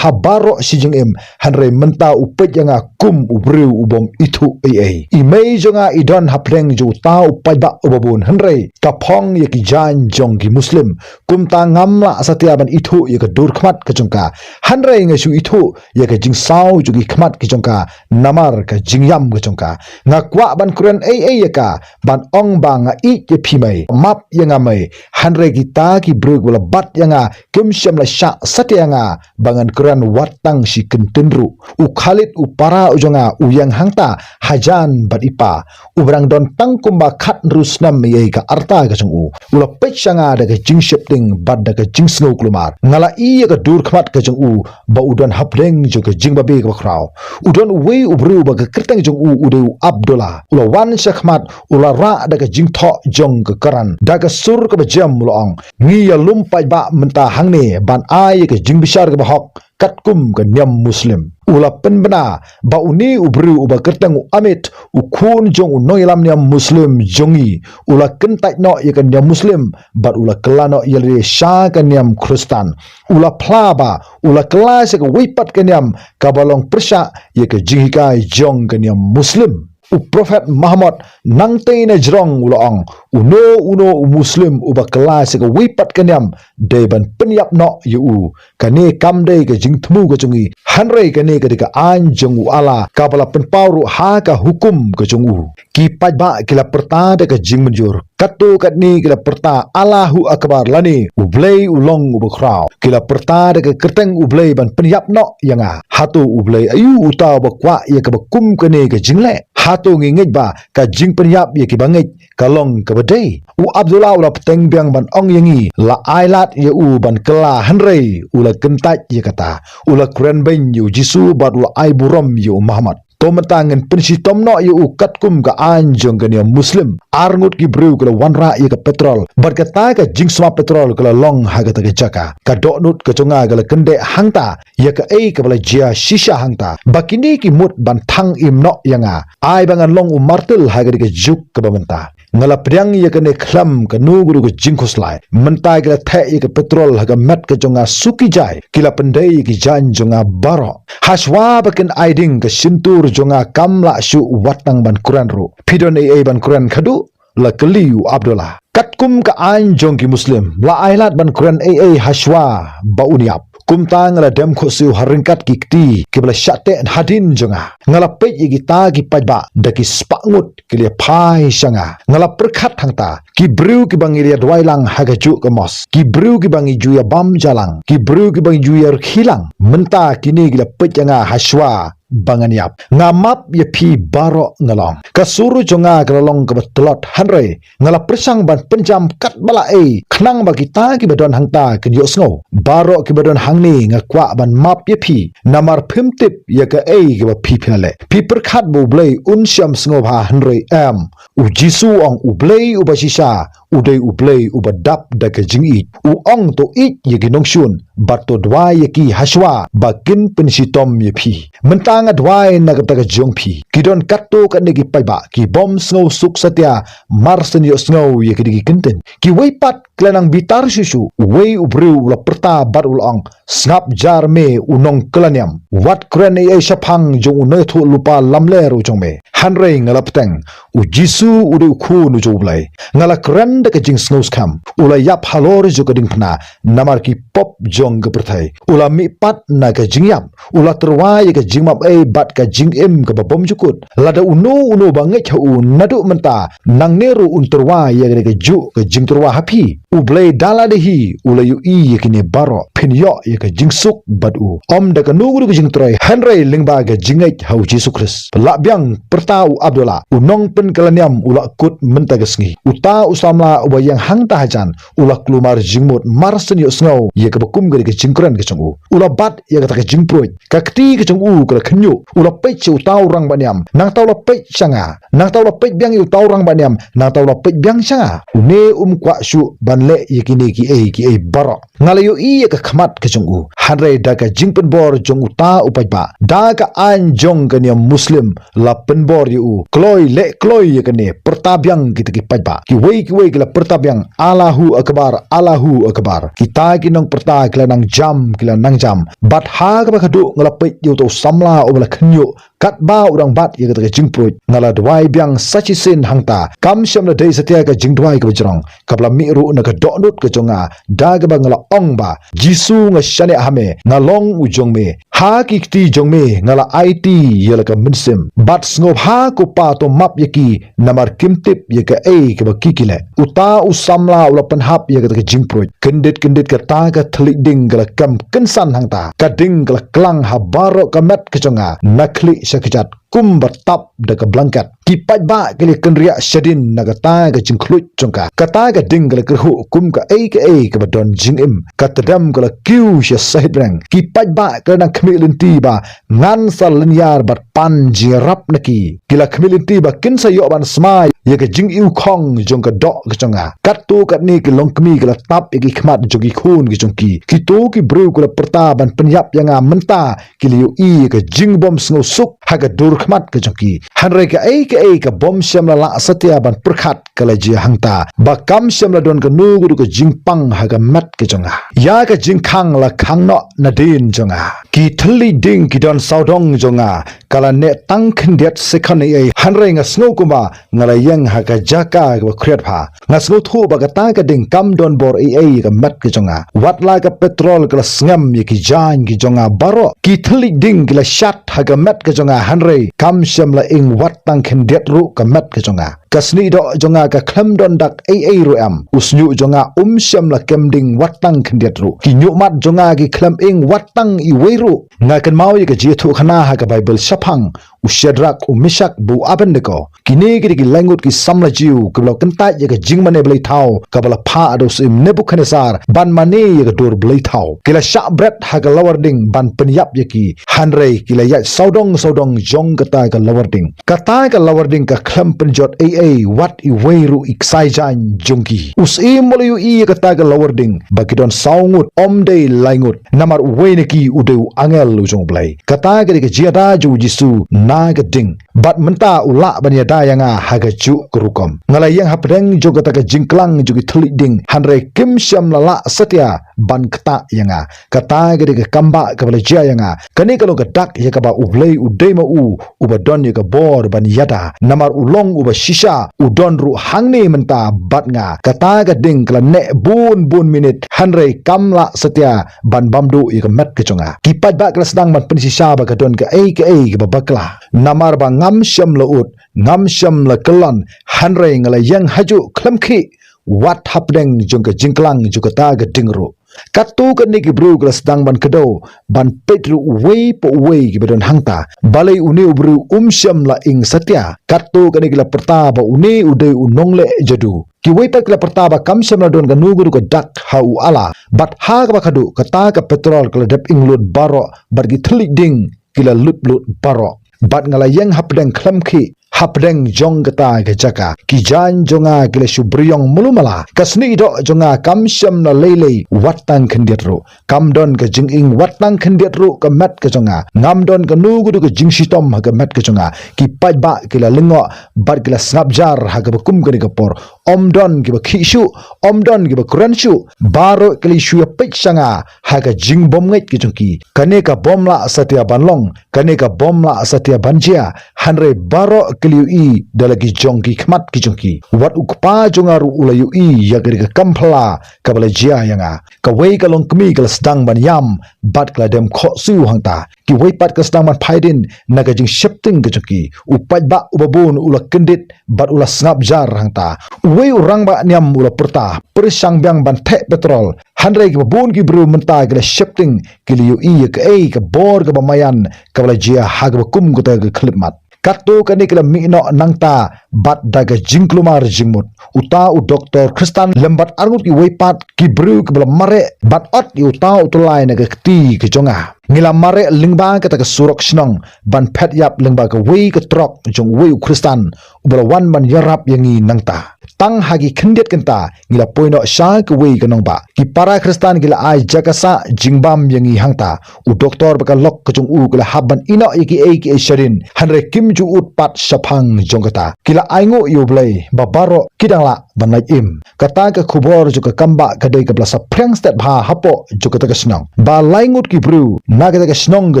ha baroh shi jingim, hynrei mynta u peit ïa nga kum u briew u bym ithuh ei ei. I mei jong nga i don hapdeng jong uta u paidbah uba bun, hynrei ka phong ïa ki jaiñ jong ki Muslim. Kumta ngam lah satia ban ithuh ïa ka dur khmat ka jong ka, hynrei nga shu ithuh ïa ka jingsaw jong ki khmat ki jong ka namar ka jingïam ka jong ka. Nga kwah ban kren ei ei ïa ka, ban ong ba nga ïeit ïa phi mei, map ïa nga mei. Hynrei kita ki briew kiba la bat ïa nga kim shym la shah satia ïa nga ba ngan kren wat tang shi kyntien ruh. U Khalid u para u jong nga u ïeng hangta hajan bad i pa, uba dang don tang kumba khathynriew snem ei ei ka rta ka jong u. U la peit sha nga da ka jingsheptieng bad da ka jingsngew kulmar. Nga la i ïa ka dur khmat ka jong u ba u don hapdeng jong ka jingbabe kaba khraw. U don uwei u briew ba ka kyrteng jong u u dei u Abdullah. U la wan sha khmat, u la rah da ka jingthoh jong ka Koran, da ka sur kaba jem u la ong, ngi ïalum paidbah mynta hangne ban ai ïa ka jingbishar kaba hok katkum ka niam Muslim. U la pynbna ba une u briew uba kyrteng u Amit, u khun jong u nongïalam niam Muslim jong ngi, u la kyntait noh ïa ka niam Muslim bad u la kylla noh ïa lade sha ka niam Khristan. U la phla ba u la kylla sha kawei pat ka niam kaba long pyrshah ïa ka jinghikai jong ka niam Muslim. U Prophet Muhammad nangtei na jrong u la ong, uno uno u Muslim uba kylla sha kawei pat ka niam dei ban pynïap noh ïa u. Kane kam dei ka jingthmu ka jong ngi, hynrei kane ka dei ka aiñ jong u Allah kaba la pynpaw ruh ha ka hukum ka jong u. Ki paidbah ki la pyrta da ka jingmynjur, katto katne ki la pyrta Allahu Akbar lane U Blei u long uba khraw. Ki la pyrta da ka kyrteng U Blei ban pynïap noh ïa nga. Hato U Blei aïu uta uba kwah ïa kaba kum kane ka jingleh? Hato ngi ngeit ba ka jingpynïap ïa kiba ngeit ka long kaba dei? U Abdullah u la bteng biang ban ong ïa ngi la ailad ïa u ban kylla, hynrei u la kyntait ïa kata. U la kren beiñ ïa U Jisu bad u la ai burom ïa u Muhammad. To mynta ngin pynshitom noh ïa u katkum ka aiñ jong ka niam Muslim. Arngut ki briew ki la wanrah ïa ka petrol, bad kata ka jingsma petrol ka la long ha kata ka jaka. Ka dohnud ka jong nga ka la kyndeh hangta ïa kaei kaba la jia shisha hangta, ba kine ki mut ban thang im noh ïa nga. Ai ba ngan long u martyr ha kane ka juk kaba mynta. Nga la pdiang ïa kane khlem kano kano ka jingkhuslai. Mynta ki la theh ïa ka petrol ha ka met ka jong nga suki jai. Ki la pyndei ïa ki jaiñ jong nga baroh. Hashwa ba kin ai ding, ka shyntur jong nga kam lah shuh wat tang ban kren ruh. Phi don ei ei ban kren khadduh? La kylli u Abdullah. Katkum ka aiñ jong ki Muslim, la ailad ban kren ei ei hashwa ba un ïap. Kumta nga la dem khohsiew ha ryngkat ki kti kiba la shah teh hadien jong nga. Nga la peit ïa kita ki paidbah da ki spah ngut ki la ïaphai sha nga. Nga la pyrkhat hangta, ki briew kiba ngi la ïa duwai lang ha kajuh ka mosque, ki briew kiba ngi ju ïa bam ja lang, ki briew kiba ngi ju ïa rkhie lang. Mynta kine ki la peit ïa nga hashwa ba ngan ïap. Nga map ïa phi baroh, nga la ong. Ka sur jong nga ka la long kaba tlot, hynrei nga la pyrshang ban pynjam katba lah ei, khnang ba kita kiba don hangta kin ïohsngew. Baroh kiba don hangne, nga kwah ban map ïa phi, namar phim tip ïa kaei kaba phi phi la leh. Phi pyrkhat ba U Blei un shym sngewbha, hynrei em. U Jisu u ong U Blei uba shisha u dei U Blei uba dap da ka jingïeit. U ong to ïeit ïa ki nongshun bad to duwai ïa ki hashwa ba kin pynshitom ïa phi. Mynta nga duwai na kata ka jong phi. Ki don katto katne ki paidbah ki bym sngewsuk satia mar shen ïohsngew ïa kine ki kyntien. Kiwei pat ki la nang bitar shuh shuh. Uwei u briew u la pyrta bad u la ong, sngap jar me u nongkylla niam. Wat kren ei ei shaphang jong u nongïathuhlypa lamler u jong me. Hynrei nga la bteng, U Jisu u dei u khun u jong U Blei. Nga la kren da ka jingsngewskhem. U la ïap halor jong ka diengphna namar ki pop jong ka pyrthei. U la mihpat na ka jingïap. U la tyrwa ïa ka jingmap ei bad ka jingim kaba bymjukut. Lada uno uno ba ngeit ha u naduh mynta, nangne ruh un tyrwa ïa kane kajuh ka jingtyrwa ha phi. U Blei da lade hi u la ïohi ïa kine baroh, phin ïoh ïa ka jingsuk bad u. Ym da kano kano ka jingtrei, hynrei lyngba ka jingngeit ha u Jisu Khrist. Lah biang, pyrta u Abdullah, u nongpynkylla niam u la kut mynta ka sngi. Uta u samla uba ïeng hangta hajan, u la kulmar jingmut, mar shen ïohsngew ïa kaba kum ka dei ka jingkren ka jong u. U la bat ïa kata ka jingpruid. Ka kti ka jong u ka la khynñiuh. U la peit sha uta u rangbah niam. Nangta u la peit sha nga. Nangta u la peit biang ïa uta u rangbah niam. Nangta u la peit biang sha nga. Une um kwah shuh ban leh ïa kine kiei kiei baroh. Nga la ïohi ïa ka khmat ka jong u. Hynrei da ka jingpynbor jong uta u paidbah, da ka aiñ jong ka niam Muslim, la pynbor ïa u. Kloi, leh kloi ïa kane, pyrta biang kita ki paidbah. Kiwei kiwei ki la pyrta biang, Allahu Akbar, Allahu Akbar. Kita ki nongpyrta ki la nang jam, ki la nang jam. Bad ha kaba khadduh nga la peit ïa uta u samla uba la khynñiuh, katba u dang bat ïa kata ka jingpruid. Nga la duwai biang sa shisien hangta. Kam shym la dei satia ka jingduwai kaba jrong, kaba la mih ruh na ka dohnud ka jong nga, da kaba nga la ong ba, Jisu, nga shaniah ha me, nga long u jong me. Ha ki kti jong me nga la aiti ïa la ka mynsiem. Bad sngewbha ko Pa to map ïa ki, namar kim tip ïa kaei kaba ki ki leh. Uta u samla u la pynhap ïa kata ka jingpruid. Kyndit kyndit kata ka thylliej ding ka la kem kynsan hangta. Ka ding ka la klang ha baroh ka met ka jong nga, na khlieh sha kjat, kumba tap da ka blanket. Ki paidbah ki la kynriah shadien na kata ka jingkhluit jong ka. Kata ka ding ka la kyrhuh kum kaei kaei kaba don jingim. Ka tdem ka la kiew sha sahit bneng. Ki paidbah ki la nang khmih lynti ba ngan sa lynñiar bad pan jingïarap na ki. Ki la khmih lynti ba kin sa ïoh ban smai ïa ka jingïewkhong jong ka doh ka jong nga. Katto katne ki longkmie ki la tap ïa ki khmat jong ki khun ki jong ki. Kito ki briew ki la pyrta ban pynïap ïa nga mynta, ki la ïohi ïa ka jingbym sngewsuk ha ka dur khmat ka jong ki. Hynrei kaei kaei ka bym shym la lah satia ban pyrkhat ka la jia hangta, ba kam shym la don kano kano ka jingpang ha ka met ka jong nga. Ïa ka jingkhang la khang noh nadien jong nga. Ki thylliej ding ki don sawdong jong nga, ka la neh tang khyndiat sekon ei ei, hynrei nga sngew kumba nga la ïeng ha ka jaka kaba khriat bha. Nga sngewthuh ba kata ka ding kam don bor ei ei ïa ka met ka jong nga. Wat la ka petrol ka la sngem ïa ki jaiñ ki jong nga baroh. Ki thylliej ding ki la shat ha ka met ka jong nga, hynrei kam shym la ing wat tang khyndiat ruh ka met ka jong nga. Ka snieh doh jong nga ka khlem don dak ei ei ruh em. U shñiuh jong nga um shym la kem ding wat tang khyndiat ruh. Ki ñiuhmat jong nga ki khlem ing wat tang iwei ruh. Nga kynmaw ïa ka jingïathuhkhana ha ka Baibl shaphang u Shadrak, u Meshak bad u Abednego. Kine ki dei ki laingut ki samla Jiw kiba la kyntait ïa ka jingmane bleithaw kaba la phah da u syiem Nebukhadnessar ban mane ïa ka dur bleithaw. Ki la shah bret ha ka lawar ding ban pynïap ïa ki, hynrei ki la ïaid sawdong sawdong jong kata ka lawar ding. Kata ka lawar ding ka khlem pynjot ei ei wat iwei ruh i ksai jaiñ jong ki. U syiem u la ïohi ïa kata ka lawar ding ba ki don saw ngut, ym dei lai ngut, namar uwei na ki u dei u angel u jong U Blei. Kata ka dei ka jingïada jong u Jisu na ka ding. Bad mynta u lah ban ïada ïa nga ha kajuh ka rukom. Nga la ïeng hapdeng jong kata ka jingklang jong ki thylliej ding, hynrei kim shym la lah satia ban ktah ïa nga. Kata ka dei ka kambah kaba la jia ïa nga. Kane ka long ka dak ïa kaba U Blei u dei ma u uba don ïa ka bor ban ïada. Namar u long uba shisha, u don ruh hangne mynta bad nga. Kata ka ding ka la neh bun bun minit, hynrei kam lah satia ban bam duh ïa ka met ka jong nga. Ki paidbah ki la sdang ban pynshisha ba ka don kaei kaei kaba bakla. Namar ba ngam shym la ud, ngam shym la kyllon, hynrei nga la ïeng hajuh khlem khih wat hapdeng jong ka jingklang jong kata ka ding ruh. Katto katne ki briew ki la sdang ban kdew ban peit ruh uwei pa uwei kiba don hangta. Balei une u briew um shym la ing satia. Katto katne ki la pyrta ba une u dei u nongleh jadu. Kiwei pat ki la pyrta ba kam shym la don kano kano ka dak ha u ala. Bad ha kaba khadduh kata ka petrol ka la dep ing lut baroh bad ki thylliej ding ki la lut lut baroh. Bad nga la ïeng hapdeng khlem khih hapdeng jong kata ka jaka. Ki jaiñ jong nga ki la shu byrïong malu mala. Ka snieh doh jong nga kam shym la lei lei wat tang khyndiat ruh. Kam don ka jinging wat tang khyndiat ruh ka met ka jong nga. Ngam don kano kano ka jingshitom ha ka met ka jong nga. Ki paidbah ki la lyngngoh bad ki la sngap jar ha kaba kum kane ka por. Ym don kiba khih shuh, ym don kiba kren shuh. Baroh ki la shu ïapeit sha nga ha ka jingbymngeit ka jong ki. Kane ka bym lah satia ban long, kane ka bym lah satia ban jia. Hynrei baroh ki la ïohi da la ki jong ki khmat ki jong ki. Wat u kpa jong nga ruh u la ïohi ïa ka kam phylla kaba la jia ïa nga. Kawei ka longkmie ka la sdang ban ïam bad ka la dem khohsiew hangta. Kiwei pat ka sdang ban phai dien na ka jingsheptieng ka jong ki. U paidbah uba bun u la kyndit bad u la sngap jar hangta. Uwei u rangbah niam u la pyrta, pyrshang biang ban theh petrol. Hynrei kiba bun ki briew mynta ki la sheptieng, ki la ïohi ïa kaei ka bor kaba maïan kaba la jia ha kaba kum kata ka khyllipmat. Katto katne ki la mih noh nangta bad da ka jingkulmar jingmut. Uta u doktor Khristan lem bad arngut kiwei pat ki briew kiba la mareh bad ot ïa uta u tyllai na ka kti ka jong nga. Ngi la mareh lyngba kata ka surok shnong ban phet ïap lyngba kawei ka trok jong uwei u Khristan uba la wan ban ïarap ïa ngi nangta. Tang ha ki khyndiat kynta ngi la poi noh sha kawei ka nongbah. Ki para Khristan ki la ai jaka sah jingbam ïa ngi hangta. U doktor bad ka lok ka jong u ki la hap ban ïeh noh ïa kiei kiei shadien. Hynrei kim ju ud pat shaphang jong kata. Ki la ainguh ïa U Blei ba baroh ki dang lah ban lait im. Kata ka khubor jong ka kambah ka dei kaba la saphriang stet bha hapoh jong kata ka shnong. Ba lai ngut ki briew na kata ka shnong ka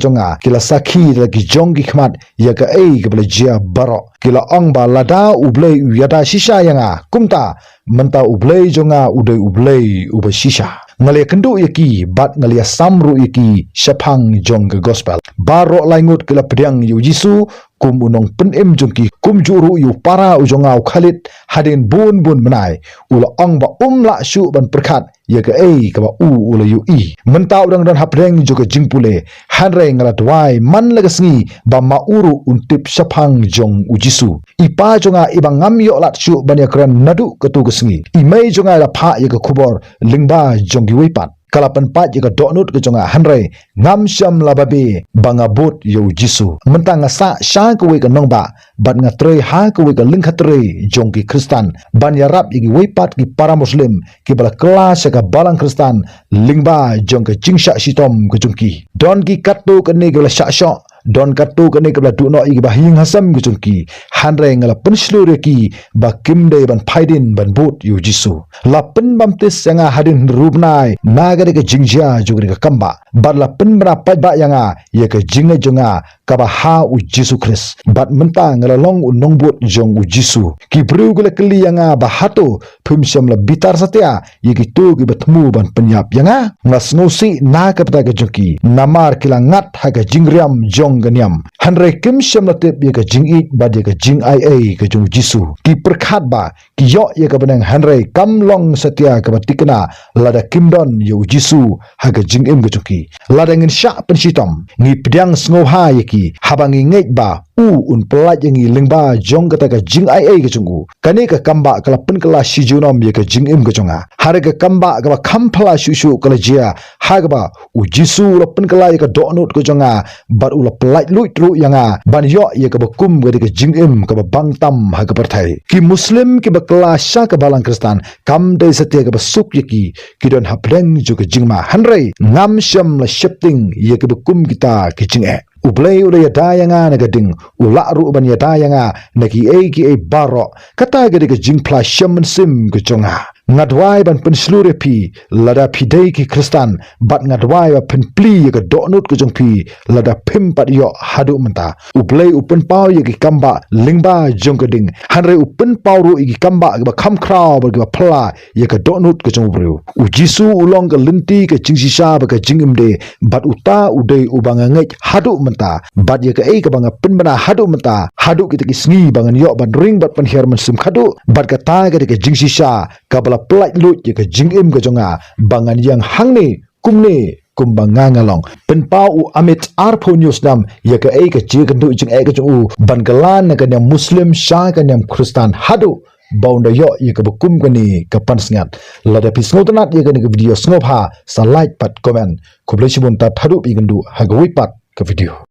jong nga ki la sakhi da la ki jong ki khmat ïa kaei kaba la jia baroh. Ki la ong ba lada U Blei u ïada shisha ïa nga, kumta mynta U Blei jong nga u dei U Blei uba shisha. Nga la ïakynduh ïa ki bad nga la ïasam ruh ïa ki shaphang jong ka gospel. Baroh lai ngut ki la pdiang ïa U Jisu kum u nongpynim jong ki, kumjuh ruh ïa u para u jong nga u Khalid. Hadien bun bun bnai u la ong ba um lah shuh ban pyrkhat ïa kaei kaba u u la ïohi. Mynta u dang don hapdeng jong ka jingpule. Hynrei nga la duwai man la ka sngi ba ma u ruh un tip shaphang jong U Jisu. I Pa jong nga, iba ngam ïoh lad shuh ban ïakren naduh kato ka sngi. I mei jong nga i la phah ïa ka khubor lyngba jong kiwei pat. Ka la pynpait ïa ka dohnud ka jong nga, hynrei ngam shym la babe ba nga bud ïa U Jisu. Mynta nga sah sha kawei ka nongbah bad nga trei ha kawei ka lyngkha trei jong ki Khristan ban ïarap ïa kiwei pat ki para Muslim kiba la kylla sha ka balang Khristan lyngba jong ka jingshah shitom ka jong ki. Don ki katto katne kiba la shah shoh, don katto katne kiba la duh noh ïa kiba ha ïing ha sem ka jong ki. Hynrei nga la pynshlur ïa ki ba kim dei ban phai dien ban bud ïa U Jisu. La pynbaptis ïa nga hadien hynriew bnai na kata ka jingjia jong kata ka kambah. Bad la pynbna paidbah ïa nga ïa ka jingngeit jong nga kaba ha U Jisu Khrist. Bad mynta nga la long u nongbud jong U Jisu. Ki briew ki la kylli ïa nga ba hato phim shym la bitar satia ïa kito kiba thmu ban pynïap ïa nga. Nga sngewsih na ka bynta ka jong ki, namar ki la ngat ha ka jingriam jong ka niam. Hynrei kim shym la tip ïa ka jingïeit bad ïa ka jingaiei ka jong U Jisu. Ki pyrkhat ba ki ïoh ïa ka bneng, hynrei kam long satia kaba thikna lada kim don ïa U Jisu ha ka jingim ka jong ki. Lada ngin shah pynshitom, ngi pdiang sngewbha ïa ki haba ngi ngeit ba u un pyllait ïa ngi lyngba jong kata ka jingaiei ka jong u. Kane ka kambah ka la pynkylla shi junom ïa ka jingim ka jong nga. Hynrei ka kambah kaba kham phylla shuh shuh ka la jia ha kaba U Jisu u la pynkylla ïa ka dohnud ka jong nga bad u la pyllait luid ruh ïa nga ban ïoh ïa kaba kum kata ka jingim kaba bang tam ha ka pyrthei. Ki Muslim kiba kylla sha ka balang Khristan kam dei satia kaba suk ïa ki, ki don hapdeng jong ka jingma. Hynrei ngam shym la sheptieng ïa kaba kum kita ki jingeh. U Blei u la ïada ïa nga na ka ding, u lah ruh ban ïada ïa nga na kiei kiei baroh. Kata ka dei ka jingphla shem mynsiem ka jong nga. Nga duwai ban pynshlur ïa phi, lada phi dei ki Khristan, bad nga duwai ba phin plie ïa ka dohnud ka jong phi, lada phim pat ïoh haduh mynta. U Blei u pynpaw ïa ki kambah lyngba jong ka ding, hynrei u pynpaw ruh ïa ki kambah kiba kham khraw bad kiba phylla ïa ka dohnud ka jong u briew. U Jisu u long ka lynti, ka jingshisha bad ka jingim de, bad uta u dei uba nga ngeit haduh mynta. Bad ïa kaei kaba nga pynbna haduh mynta, haduh kita ki sngi ba ngan ïoh ban ring bad pynhiar mynsiem khadduh, bad kata ka dei ka jingshisha kaba la pyllait luid ïa ka jingim ka jong nga, ba ngan ïeng hangne kumne kumba nga nga long. Pynpaw u Amit arphew hynñiew snem ïa kaei ka jingkynduh jingeh ka jong u ban kylla na ka niam Muslim sha ka niam Khristan haduh ba un da ïoh ïa kaba kum kane ka pansngiat. Lada phi sngewtynnat ïa kane ka video, sngewbha sa like bad comment. Khublei shibun, tad haduh ba ïakynduh ha kawei pat ka video.